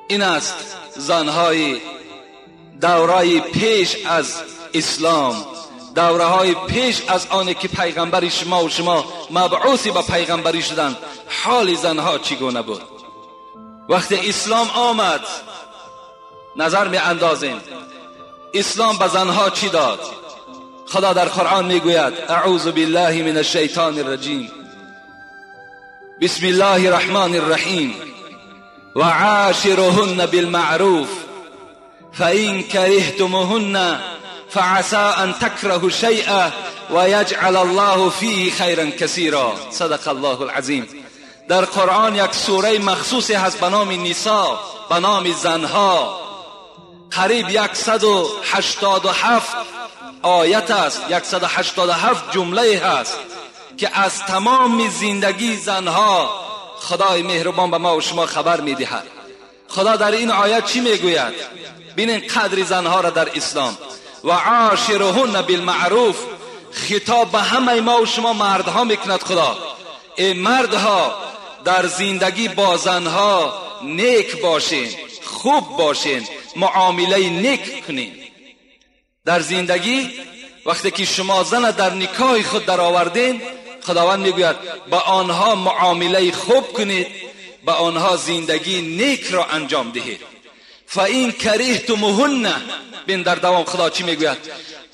این است زنهای دورای پیش از اسلام، دوره های پیش از آن که پیغمبر شما و شما مبعوثی به پیغمبری شدند، حال زنها چگونه بود؟ وقتی اسلام آمد نظر می اندازیم اسلام به زنها چی داد؟ خدا در قرآن میگوید اعوذ بالله من الشیطان الرجیم، بسم الله الرحمن الرحیم، و عاشرهن بالمعروف فإن كرهتموهن فعسى أن تكرهوا شيئا ويجعل الله فيه خيرا كثيرا. صدق الله العظیم. در قرآن یک سوره مخصوصی هست به نام نساء، به نام زنها. قریب 187 آیت است، 187 جمله هست که از تمام زندگی زنها خدای مهربان به ما و شما خبر میدهد. خدا در این آیت چی میگوید؟ ببینین قدر زنها را در اسلام. و عاشرهن بالمعروف، خطاب به همه ما و شما مردها میکند خدا. ای مردها، در زندگی با زنها نیک باشین، خوب باشین، معامله نیک کنین. در زندگی وقتی که شما زن در نکاح خود در آوردین، خداوند میگوید با آنها معامله خوب کنید، با آنها زندگی نیک را انجام دهید. فإن کریهتموهن، بین در دوام خدا چی میگوید؟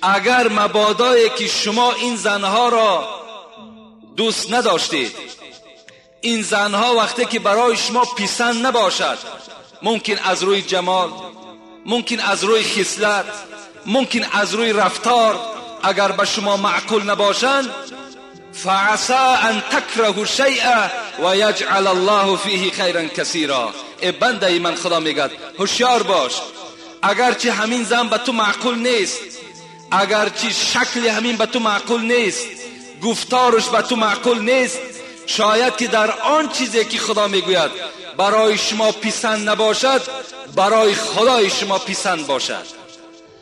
اگر مبادایی که شما این زنها را دوست نداشتید، این زنها وقتی که برای شما پسند نباشد، ممکن از روی جمال، ممکن از روی خصلت، ممکن از روی رفتار، اگر به شما معقول نباشند، فعسى ان تكرهوا شيئا ويجعل الله فيه خيرا كثيرا. ای بنده من، خدا میگد هوشیار باش، اگرچه همین زن به تو معقول نیست، اگرچه شکل همین به تو معقول نیست، گفتارش به تو معقول نیست، شاید که در آن چیزی که خدا میگوید برای شما پسند نباشد، برای خدای شما پسند باشد.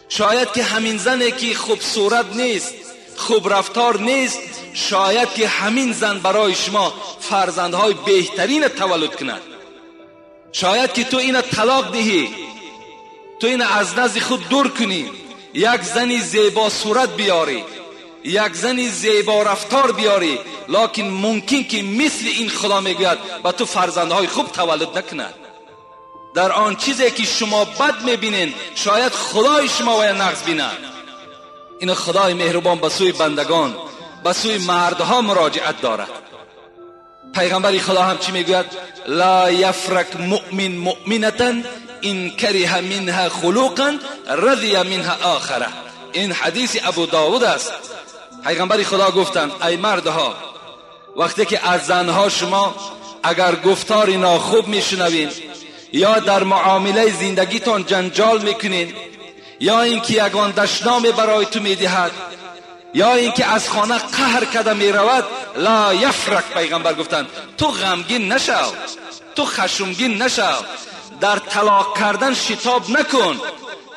شاید که همین زنی که خوب صورت نیست، خوب رفتار نیست، شاید که همین زن برای شما فرزندهای بهترین تولد کند. شاید که تو اینو طلاق دهی، تو اینو از نزد خود دور کنی، یک زنی زیبا صورت بیاری، یک زنی زیبا رفتار بیاری، لکن ممکن که مثل این خدا میگوید با تو فرزندهای خوب تولد نکند. در آن چیزی که شما بد میبینین، شاید خدای شما وی نقص بیند. این خدای مهربان به سوی بندگان، به سوی مردها مراجعت دارد. پیغمبر خدا هم چی میگوید؟ لا یفرک مؤمن مؤمنة ان کره منها خلقا رضی منها آخره. این حدیث ابو داود است. پیغمبر خدا گفتند ای مردها، وقتی که از زنها شما اگر گفتار ناخوب میشنوین، یا در معامله زندگیتان جنجال میکنین، یا اینکه یگان دشنام برای تو میدهد، یا اینکه از خانه قهر کرده میرود، لا یفرک، پیغمبر گفتند تو غمگین نشو، تو خشمگین نشو، در طلاق کردن شتاب نکن،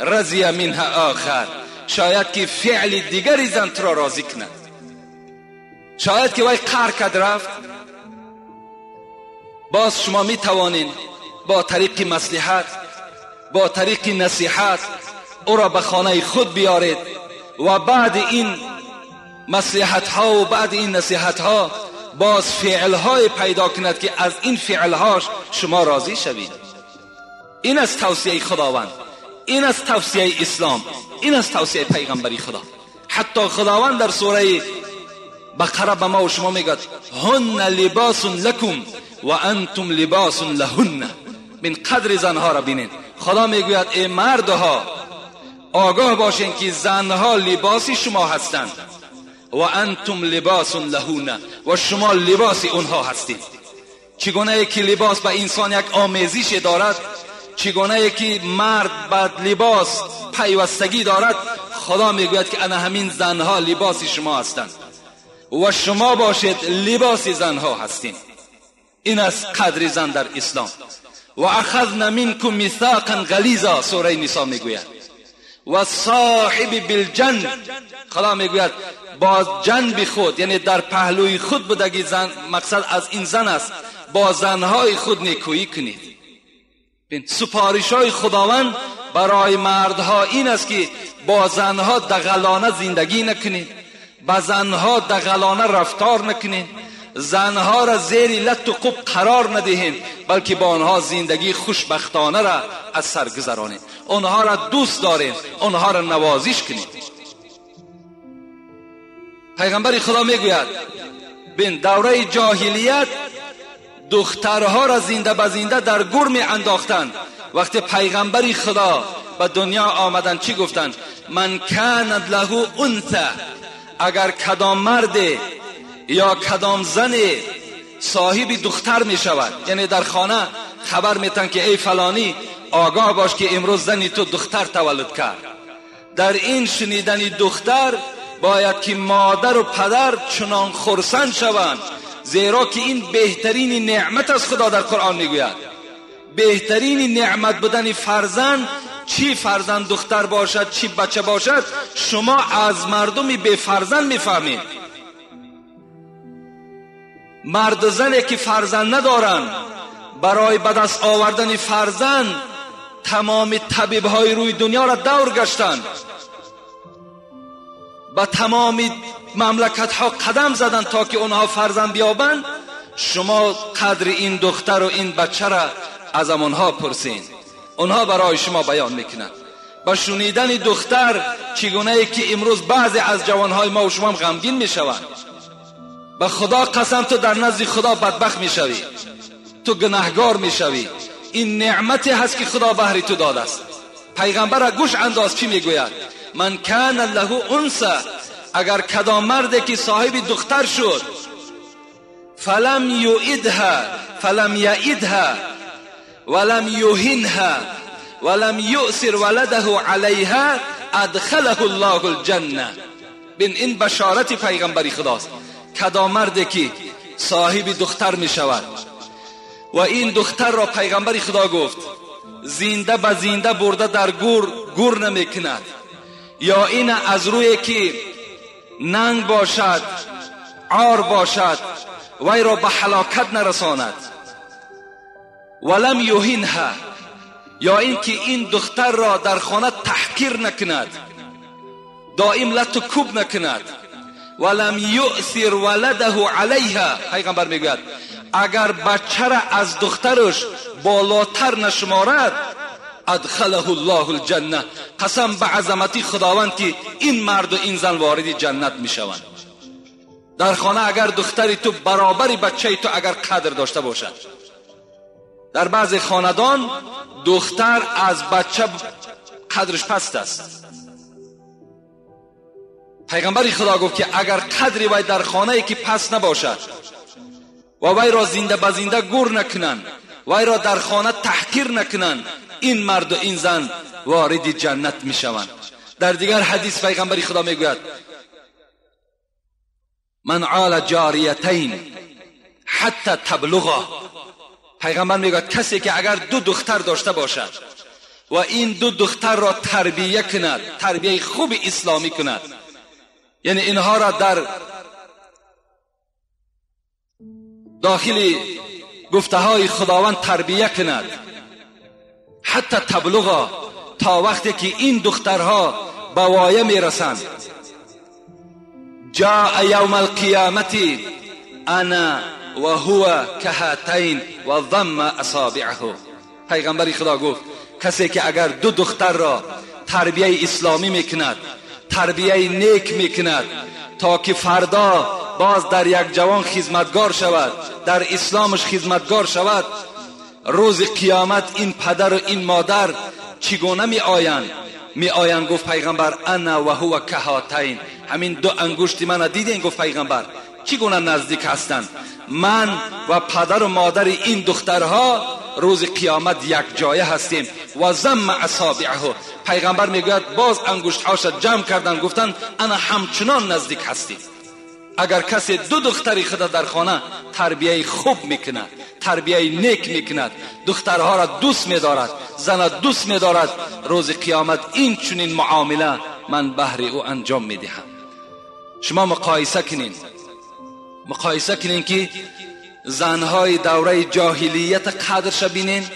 رضی منها آخر، شاید که فعل دیگری زن تو را راضی کند. شاید که وی قهر کرد رفت، باز شما میتوانین با طریق مصلحت، با طریق نصیحت او را به خانه خود بیارید و بعد این مصلحت ها و بعد این نصیحت ها باز فعل های پیدا کند که از این فعل هاش شما راضی شوید. این از توصیه خداوند، این از توصیه اسلام، این از توصیه پیغمبری خدا. حتی خداوند در سوره بقره به ما و شما میگد هن لباس لکم و انتم لباس لهن. من قدر زنها را بینید. خدا میگوید ای مردها آگاه باشین که زنها لباس شما هستند و انتم لباس لهن، و شما لباس اونها هستید. چگونه که لباس به انسان یک آمیزش دارد، چگونه که مرد به لباس پیوستگی دارد، خدا میگوید که انا همین زنها لباس شما هستند و شما باشید لباس زنها هستید. این از قدر زن در اسلام. و اخذنا منکم میثاقا غلیظا، سوره نساء میگوید. و صاحب بالجنب، خدا میگوید با جنب خود، یعنی در پهلوی خود بودگی زن، مقصد از این زن است، با زنهای خود نیکویی کنید. سپارش های خداوند برای مردها این است که با زنها دغلانه زندگی نکنید، با زنها دغلانه رفتار نکنید، زنها را زیر لط و قب قرار ندهید، بلکه با آنها زندگی خوشبختانه را از سر گذرانید، آنها را دوست دارید، آنها را نوازش کنید. پیغمبر خدا میگوید بین دوره جاهلیت دخترها را زنده به زنده در گور می انداختند. وقتی پیغمبر خدا به دنیا آمدن چی گفتند؟ من کانت له انثی، اگر کدام مرد یا کدام زن صاحب دختر می شود، یعنی در خانه خبر میتن که ای فلانی آگاه باش که امروز زنی تو دختر تولد کرد. در این شنیدن دختر باید که مادر و پدر چنان خرسند شوند، زیرا که این بهترین نعمت از خدا در قرآن میگوید. بهترین نعمت بودن فرزند، چی فرزند دختر باشد چی بچه باشد، شما از مردم بی فرزند میفهمید. مرد و زنی که فرزند ندارند، برای به دست آوردن فرزند تمام طبیبهای روی دنیا را دور گشتند، به تمام مملکت ها قدم زدن تا که اونها فرزند بیابند. شما قدر این دختر و این بچه را از آنها پرسین، اونها برای شما بیان میکنند. با شنیدن دختر چگونه ای که امروز بعضی از جوانهای ما و شما هم غمگین میشوند. به خدا قسم تو در نزد خدا بدبخت میشوی، تو گناهگار میشوی. این نعمتی هست که خدا بهری تو داده است. پیغمبر گوش انداز چی میگوید؟ من کان له انثى، اگر کدام مرد که صاحب دختر شد، فلم یعدها فلم یعدها ولم یهنها ولم یؤثر ولده علیها ادخله الله الجنه. بین این بشارت پیغمبری خداست. کدام مرد که صاحب دختر می شود و این دختر را پیغمبر خدا گفت زنده به زنده برده در گور گور نمی کند، یا این از روی که ننگ باشد، عار باشد، وی را به هلاکت نرساند، ولم یهنها، یا اینکه این دختر را در خانه تحقیر نکند، دائم لت و کوب نکند، ولم یؤثر ولده علیها. پیغمبر میگوید اگر بچه را از دخترش بالاتر نشمارد، ادخله الله الجنه. قسم به عظمتی خداوند که این مرد و این زن وارد جنت میشوند. در خانه اگر دختری تو برابر بچه تو اگر قدر داشته باشد، در بعض خاندان دختر از بچه قدرش پست است. پیغمبر خدا گفت که اگر قدری وی در خانه ای که پس نباشد و وی را زنده به زنده گور نکنند، وی را در خانه تحقیر نکنند، این مرد و این زن وارد جنت می شوند. در دیگر حدیث پیغمبر خدا می گوید من عال جاریتین حتی تبلغا. پیغمبر می گوید کسی که اگر دو دختر داشته باشد و این دو دختر را تربیه کند، تربیه خوب اسلامی کند، یعنی اینها را در داخل گفته های خداوند تربیه کند، حتی تبلغا، تا وقتی که این دخترها به وایه میرسند، جاء یوم القیامت انا و هو کهاتین و ضم اصابعه. پیغمبر خدا گفت کسی که اگر دو دختر را تربیه اسلامی میکند، تربیه نیک میکند، تا که فردا باز در یک جوان خدمتگار شود، در اسلامش خدمتگار شود، روز قیامت این پدر و این مادر چگونه می آیند؟ می آیند گفت پیغمبر انا و هو کهاتین. همین دو انگشت من دیدین؟ گفت پیغمبر چگونه نزدیک هستند؟ من و پدر و مادر این دخترها روز قیامت یک جایه هستیم. و ضم اصابعه. پیغمبر میگوید باز انگشتهاش جمع کردن، گفتن انا همچنان نزدیک هستیم. اگر کسی دو دختری خود در خانه تربیه خوب میکند، تربیه نیک میکند، دخترها را دوست میدارد، زن دوست میدارد، روز قیامت این چنین معامله من بهر او انجام میدهم. شما مقایسه کنین، مقایسه کنین که زنهای دوره جاهلیت قدرش بینین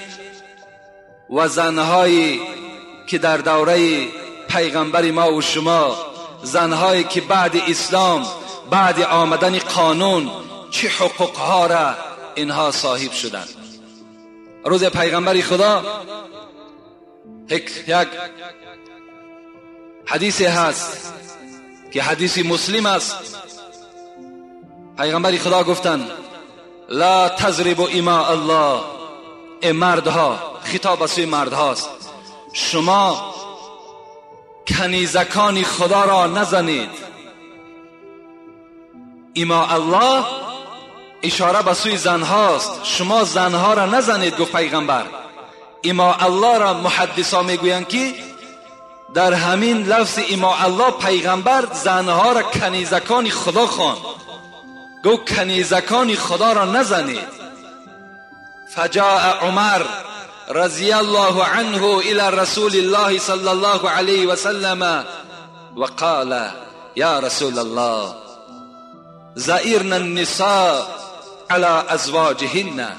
و زنهایی که در دوره پیغمبر ما و شما، زنهایی که بعد اسلام، بعد آمدن قانون، چه حقوقها را اینها صاحب شدند. روز پیغمبر خدا یک حدیث هست که حدیث مسلم است. پیغمبر خدا گفتند لا تضربوا اماء الله. ای مردها، خطاب سوی مردهاست، شما کنیزکان خدا را نزنید. اماء الله اشاره به سوی زنهاست، شما زنها را نزنید. گفت پیغمبر اماء الله را محدثا میگویند که در همین لفظ اماء الله پیغمبر زنها را کنیزکان خدا خواند. گفت کنیزکان خدا را نزنید. فجاء عمر رضی الله عنه الى رسول الله صلی الله علیه وسلم وقال یا رسول الله زئرن النساء على ازواجهن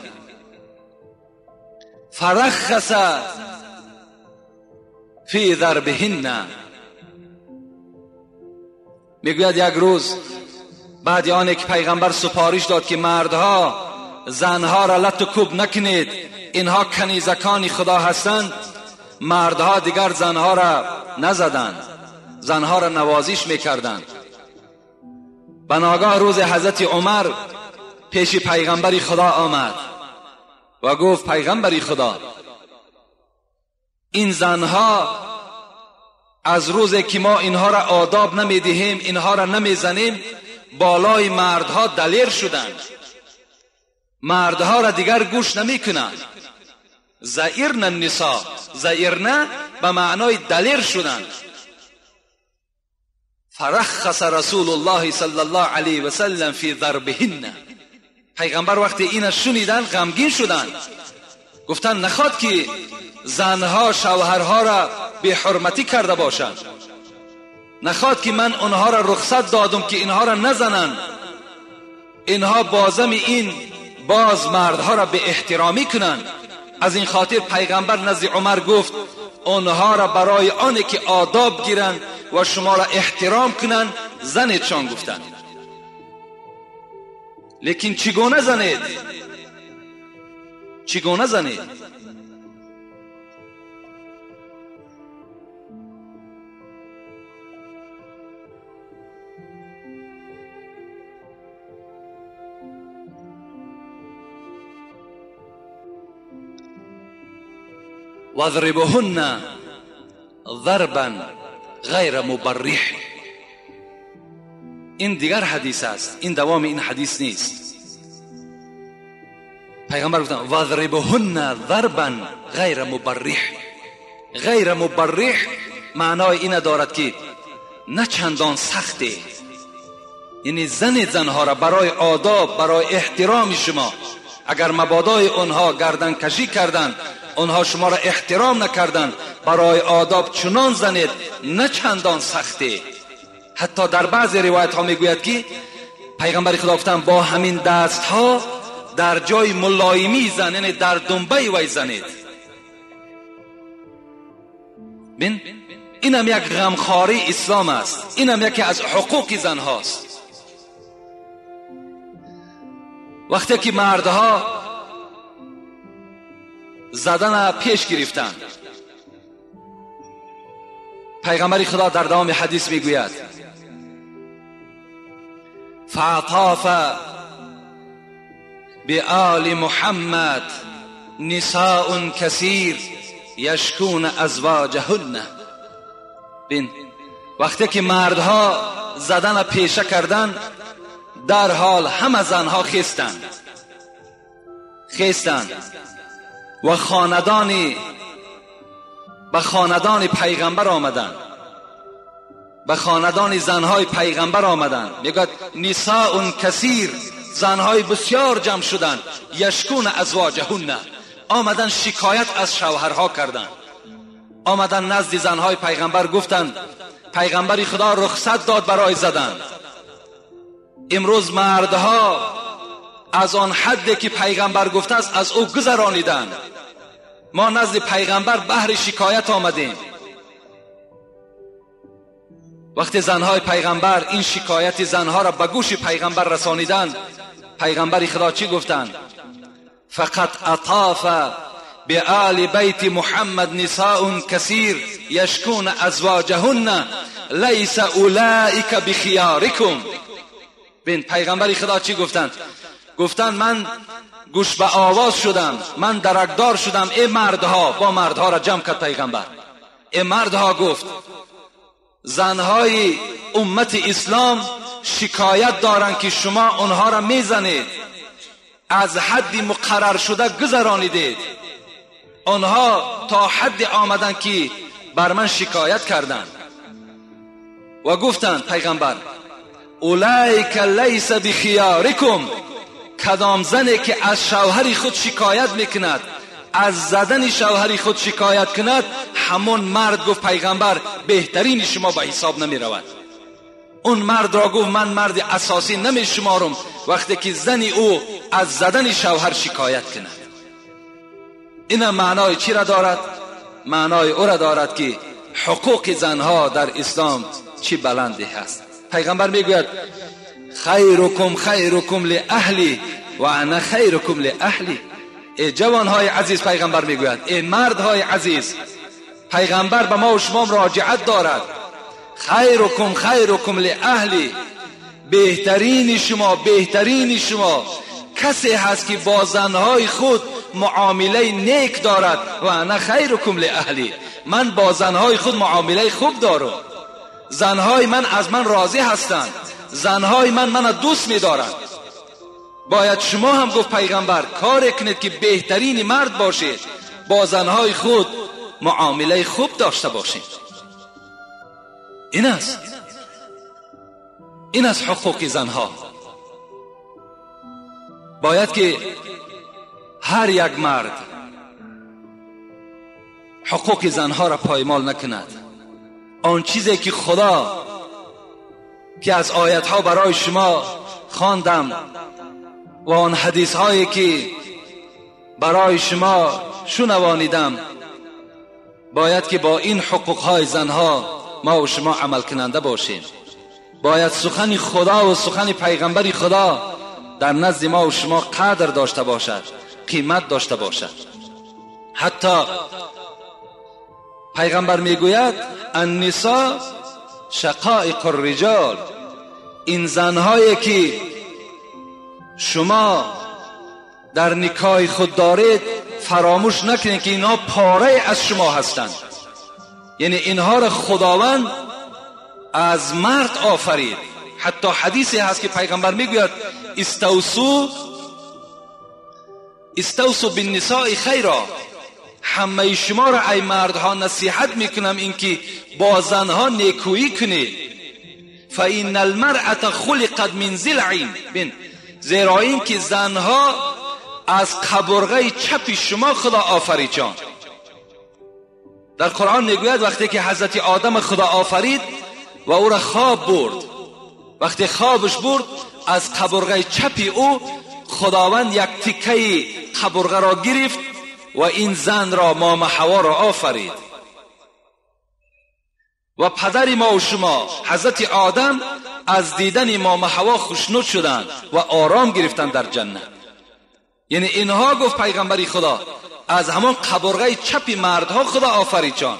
فرخص فی ضربهن. میگوید یک روز بعد آنه که پیغمبر سپارش داد که مردها زنها را لط و کوب نکنید، اینها کنیزکان خدا هستند، مردها دیگر زنها را نزدند، زنها را نوازش میکردند. بناگاه روز حضرت عمر پیش پیغمبر خدا آمد و گفت پیغمبر خدا، این زنها از روزی که ما اینها را آداب نمیدهیم، اینها را نمیزنیم، بالای مردها دلیر شدند، مردها را دیگر گوش نمیکنند. زئیرن النساء، زئیرن به معنای دلیر شدند. فرخص رسول الله صلی الله علیه و سلم فی ضربهن. پیغمبر وقتی اینا شنیدن غمگین شدند، گفتن نخواد که زنها شوهرها را به حرمتی کرده باشند، نخواد که من اونها را رخصت دادم که اینها را نزنند، اینها بازم این باز مردها را به احترامی کنند. از این خاطر پیغمبر نزد عمر گفت اونها را برای آنه که آداب گیرند و شما را احترام کنند زنیدشان گفتند. لیکن چگونه زنید؟ چگونه زنید؟ واضربهن ضربا غیر مبرح. این دیگر حدیث است، این دوام این حدیث نیست. پیغمبر گفتن واضربهن ضربا غیر مبرح. غیر مبرح معنای این دارد که نه چندان سخته، یعنی زن زنها را برای آداب، برای احترام شما، اگر مبادای آنها گردن کشی کردند، آنها شما را احترام نکردند، برای آداب چنان زنید نه چندان سخته. حتی در بعضی روایت ها میگوید که پیغمبر خدا گفتند با همین دست ها در جای ملایمی زن، یعنی در دنبه وی زنید. بین اینم یک غمخواری اسلام است، اینم یکی از حقوق زن هاست. وقتی که مردها زدن پیش گرفتند، پیغمبر خدا در دوام حدیث میگوید فعطاف بآل محمد نساء کثیر یشکون ازواجهن. بین وقتی که مردها زدن پیشه کردند، در حال همه زنها خیستند و خاندانی به خاندان پیغمبر آمدند، به خاندان زنهای پیغمبر آمدند. میگوید نساء کثیر، زنهای بسیار جمع شدند، یشکون ازواجهن، آمدن شکایت از شوهرها کردند. آمدن نزد زنهای پیغمبر گفتند پیغمبر خدا رخصت داد برای زدن. امروز مردها از آن حدی که پیغمبر گفته است از او گذرانیدند. ما نزد پیغمبر بهر شکایت آمدیم. وقتی زنهای پیغمبر این شکایت زنها را به گوش پیغمبر رسانیدند، پیغمبر خدا چی گفتند؟ فقط اطاف بآل بیت محمد نساء کثیر یشکون ازواجهن لیس اولئک بخیارکم. بین پیغمبر خدا چی گفتند؟ گفتند من گوش به آواز شدم، من درکدار شدم، ای مردها. با مردها را جمع کرد پیغمبر. ای مردها، گفت زنهای امت اسلام شکایت دارند که شما آنها را میزنید، از حد مقرر شده گذرانیدید. آنها تا حد آمدند که بر من شکایت کردند و گفتند پیغمبر اولئک لیس بخیارکم، کدام زنی که از شوهر خود شکایت میکند، از زدن شوهر خود شکایت کند، همون مرد، گفت پیغمبر، بهترین شما به حساب نمی رود. اون مرد را گفت من مرد اساسی نمی شمارم وقتی که زن او از زدن شوهر شکایت کند. این معنای چی را دارد؟ معنای او را دارد که حقوق زنها در اسلام چی بلندی هست. پیغمبر میگوید خیرکم خیرکم لاهلی و انا خیرکم لاهلی. ای جوانهای عزیز، پیغمبر میگوید ای مردهای عزیز، پیغمبر به ما و شما مراجعت دارد. خیرکم خیرکم لاهلی، بهترین شما بهترین شما کسی هست که با زنهای خود معامله نیک دارد. و انا خیرکم لاهلی، من با زنهای خود معامله خوب دارم، زنهای من از من راضی هستند، زنهای من دوست می‌دارند. باید شما هم، گفت پیغمبر، کار کنید که بهترین مرد باشید، با زنهای خود معامله خوب داشته باشید. این است حقوق زنها. باید که هر یک مرد حقوق زنها را پایمال نکند. آن چیزی که خدا که از آیتها برای شما خواندم و آن حدیث هایی که برای شما شنوانیدم، باید که با این حقوق های زنها ما و شما عمل کننده باشیم. باید سخن خدا و سخن پیغمبر خدا در نزد ما و شما قدر داشته باشد، قیمت داشته باشد. حتی پیغمبر میگوید النساء شقائق الرجال، این زنهایی که شما در نکاح خود دارید فراموش نکنید که اینها پاره از شما هستند. یعنی اینها را خداوند از مرد آفرید. حتی حدیثی هست که پیغمبر میگوید استوصوا بالنساء خیرا، همه شما را ای مردها نصیحت میکنم اینکه با زنها نیکویی کنید. فإن المرأة خلقت من ضلع، زیرا اینکه زنها از قبرغه چپ شما خدا آفرید. جان در قرآن میگوید وقتی که حضرت آدم خدا آفرید و او را خواب برد، وقتی خوابش برد از قبرغه چپ او خداوند یک تکه قبرغه را گرفت و این زن را، مام حوا را آفرید. و پدر ما و شما حضرت آدم از دیدن مام حوا خوشنود شدند و آرام گرفتند در جنت. یعنی اینها، گفت پیغمبری خدا، از همان قبرغه چپ مردها خدا آفرید جان.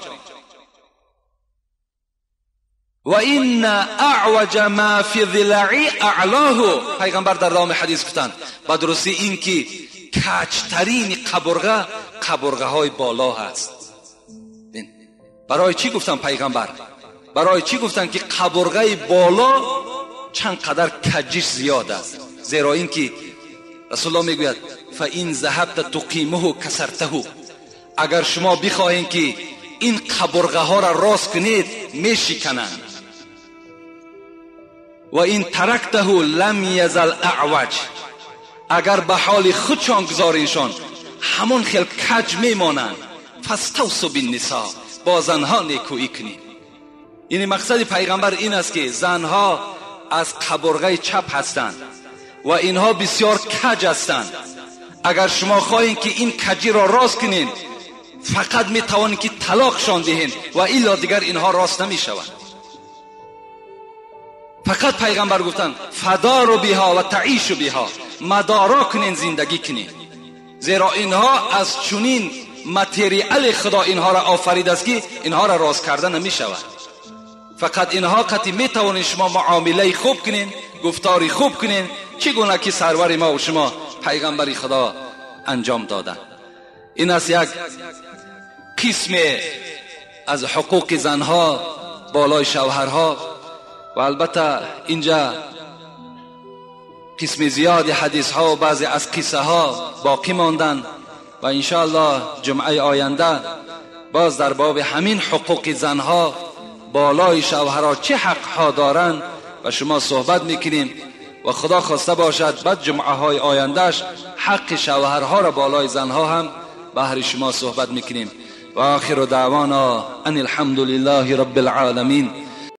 و این اعوج ما فی ضلعی اعلاه، پیغمبر در دام حدیث گفتند با درستی این که کجترین قبرغه قبرغه های بالا هست. برای چی گفتن پیغمبر؟ برای چی گفتن که قبرغه بالا چند قدر کجش زیاد است؟ زیرا اینکه رسول الله میگوید فإن ذهبت تقیمه کسرته، اگر شما بخواهید که این قبرغه ها را راست کنید میشکنند. و این ترکته لم یزل اعوج، اگر به حال خودشان گذارینشان همون خیل کج میمانند. فاستوصوا بالنساء، با زنها نیکویی کنید. یعنی مقصد پیغمبر این است که زنها از قبرغه چپ هستند و اینها بسیار کج هستند. اگر شما خواهید که این کجی را راست کنین فقط میتوانید که طلاقشان دهین و الا دیگر اینها راست نمیشوند. فقط پیغمبر گفتند فداروا بها و تعیشوا بها، مدارا کنین، زندگی کنین، زیرا اینها از چنین متریال خدا اینها را آفرید است که اینها را راست کردن نمیشود. فقط اینها قطعی میتوانین شما معامله خوب کنین، گفتاری خوب کنین، چگونه که سرور ما و شما پیغمبر خدا انجام دادن. این است یک قسم از حقوق زنها بالای شوهرها. و البته اینجا قسم زیاد حدیث ها و بعضی از قصه ها باقی ماندن و انشاءالله جمعه آینده باز در باب همین حقوق زنها بالای شوهرها چه حق ها دارند و شما صحبت میکنیم و خدا خواسته باشد بعد جمعه های آیندهش حق شوهرها را بالای زنها هم بهر شما صحبت میکنیم. و آخر دعوانا ان الحمد لله رب العالمین.